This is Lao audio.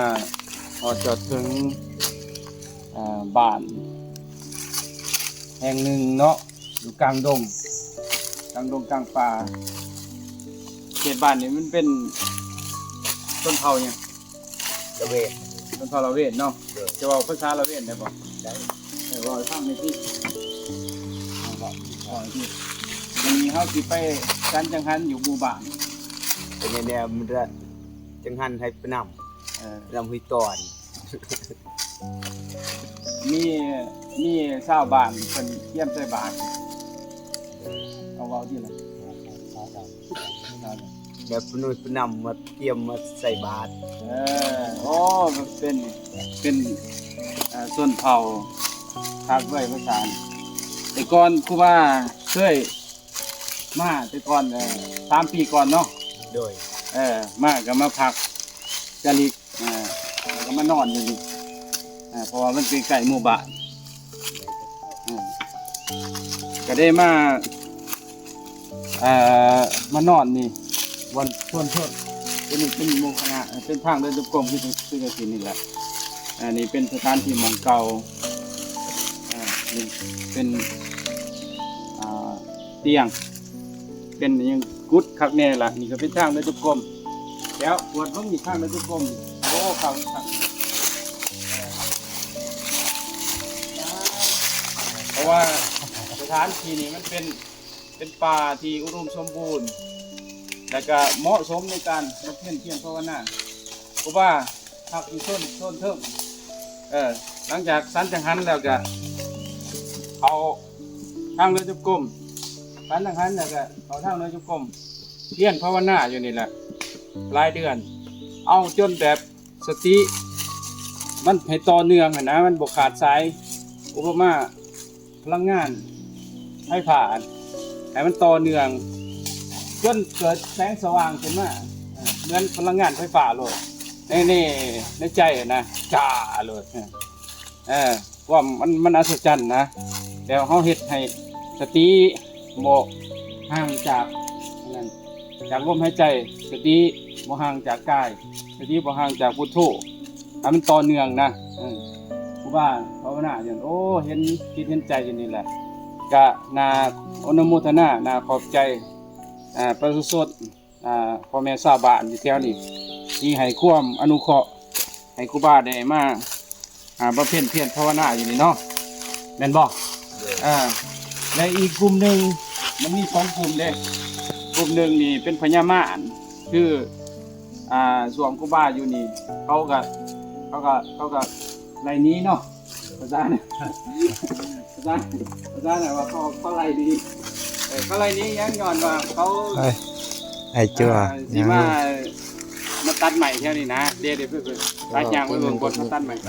ອາ ຮອດຈອດເຖິງ ອາ ບ້ານແຫ່ງໜຶ່ງເນາະ ຢູ່ກາງດົງ ກາງດົງກາງປ່າ. ເຂດບ້ານນີ້ມັນເປັນຊົນເຜົ່າຫຍັງ? ລະເວນ. ຊົນເຜົ່າລະເວນເນາະ. ໂດຍ. ຈະເວົ້າພາສາລະເວນໄດ້ບໍ່? ໄດ້. ເອີ ເວົ້າໃຫ້ຟັງໜ່ອຍຕິ. ເອົາ ເວົ້າ ເວົ້າໃຫ້ຟັງ. ມື້ນີ້ເຮົາຊິໄປສັນຈັງຫັນຢູ່ໝູ່ບ້ານ. ເປັນແນວ ແນວມັນຈະຈັງຫັນໃຫ້ໄປນຳ. ເອີ ນຳຫ້ວຍຕອນ. ມີ ມີຊາວບ້ານເພິ່ນກຽມໃສ່ບາດ. ເອົາເວົ້າຕິລະ. ແບບຜູ້ໜຸ່ມຜູ້ນຳມາກຽມມາໃສ່ບາດ. ເອີ ໂອ້ ເປັນ ເປັນ ເອີ ຊົນເຜົ່າຄັກເວີຍ ພາສາ. ແຕ່ກ່ອນຄູບາເຄີຍມາ ແຕ່ກ່ອນ ເອີ ສາມປີກ່ອນເນາະ. ໂດຍ. ເອີ ມາກໍມາພັກຈະລິກ ອ່າ ແລ້ວກໍມານອນຢູ່ນີ້ ອ່າ ເພາະວ່າມັນໃກ້ໆໝູ່ບ້ານ ອ່າ ກໍໄດ້ມາ ອ່າ ມານອນນີ້ ບ່ອນຊົນເພິ່ນ. ຕົວນີ້ເປັນໝູ່ຄະນະ ເປັນທາງເດີນຈົງກົມ ຄື ຄືຈັ່ງຊີ້ນີ້ແຫຼະ. ອັນນີ້ເປັນສະຖານທີ່ໝ່ອງເກົ່າ ອ່າ ນີ້ເປັນ ອ່າ ຕຽງ ເປັນຫຍັງກຸດຄັກແນ່ລະ. ນີ້ກໍເປັນທາງເດີນຈົງກົມ ແລ້ວກວດເບິ່ງນີ້ ທາງເດີນຈົງກົມ ໂອ້ ຄັກ ຄັກ ເພາະວ່າສະຖານທີ່ນີ້ມັນເປັນ ເປັນປ່າທີ່ອຸດົມສົມບູນ ແລ້ວກະເໝາະສົມໃນການບຳເພັນພຽນພາວະນາ. ເພາະວ່າ ພັກຢູ່ໂຊນ ໂຊນເທິງ. ເອີ ຫຼັງຈາກສັນຈັງຫັນແລ້ວກະເຂົ້າທາງເດີນຈົງກົມ, ສັນຈັງຫັນແລ້ວກະເຂົ້າທາງເດີນຈົງກົມ, ພຽນພາວະນາຢູ່ນີ້ແຫຼະຫຼາຍເດືອນ, ເອົາຈົນແບບສະຕິມັນໃຫ້ຕໍ່ເນື່ອງຫັ້ນນະ, ມັນບໍ່ຂາດສາຍ. ອຸປະມາ ພະລັງງານໄຟຟ້າໃຫ້ມັນຕໍ່ເນື່ອງ ຈົນເກີດແສງສະຫວ່າງຂຶ້ນມາ ເອີ ເໝືອນພະລັງງານໄຟຟ້າໂລດ ໃນ ໃນ ໃນໃຈນະ ຈ້າໂລດ ເອີ ເອີ ຄວາມມັນ ມັນອັດສະຈັນນະ. ແລ້ວເຮົາເຮັດໃຫ້ສະຕິບໍ່ຫ່າງຈາກນັ້ນ ຈາກລົມຫາຍໃຈ, ສະຕິບໍ່ຫ່າງຈາກກາຍ, ສະຕິບໍ່ຫ່າງຈາກພຸດໂທ, ໃຫ້ມັນຕໍ່ເນື່ອງນະ. ເອີ ຄູບາພາວະນາຢູ່ ໂອ້ ເຫັນຈິດເຫັນໃຈຢູ່ນີ້ແຫຼະ. ກະໜ້າອະນຸໂມທະນາ, ໜ້າຂອບໃຈ ອ່າ ປະຊາຊົນ ອ່າ ພໍ່ແມ່ຊາວບ້ານຢູ່ແຖວນີ້ ທີ່ໃຫ້ຄວາມອະນຸເຄາະ ໃຫ້ຄູບາໄດ້ມາ ອ່າ ບຳເພັນພຽນພາວະນາຢູ່ນີ້ເນາະ ແມ່ນບໍ່? ໂດຍ. ອ່າ ແລະ ອີກກຸ່ມໜຶ່ງ ມັນມີສອງກຸ່ມເດ້. ກຸ່ມໜຶ່ງນີ້ເປັນພະຍາມານ ຄື ອ່າ ຊ່ວງຄູບາຢູ່ນີ້ ເຂົາກະ ເຂົາກະ ເຂົາກະໄລ່ໜີເນາະ ພາສາ ພາສາ ພາສານັ້ນວ່າເຂົາ ເຂົາໄລ່ໜີ ເອີ ເຂົາໄລ່ໜີຫຍັງ ຍ້ອນວ່າເຂົາ ໄອ້ ໄອ້ຈົວ ອ່າ ຊິມາ ມາຕັດໄມ້ແຖວນີ້ນະ. ເດ ເດ ເພິ່ນ ເພິ່ນ ໄປ ຍ່າງໄປເບິ່ງບ່ອນເຂົາຕັດໄມ້ໄປ.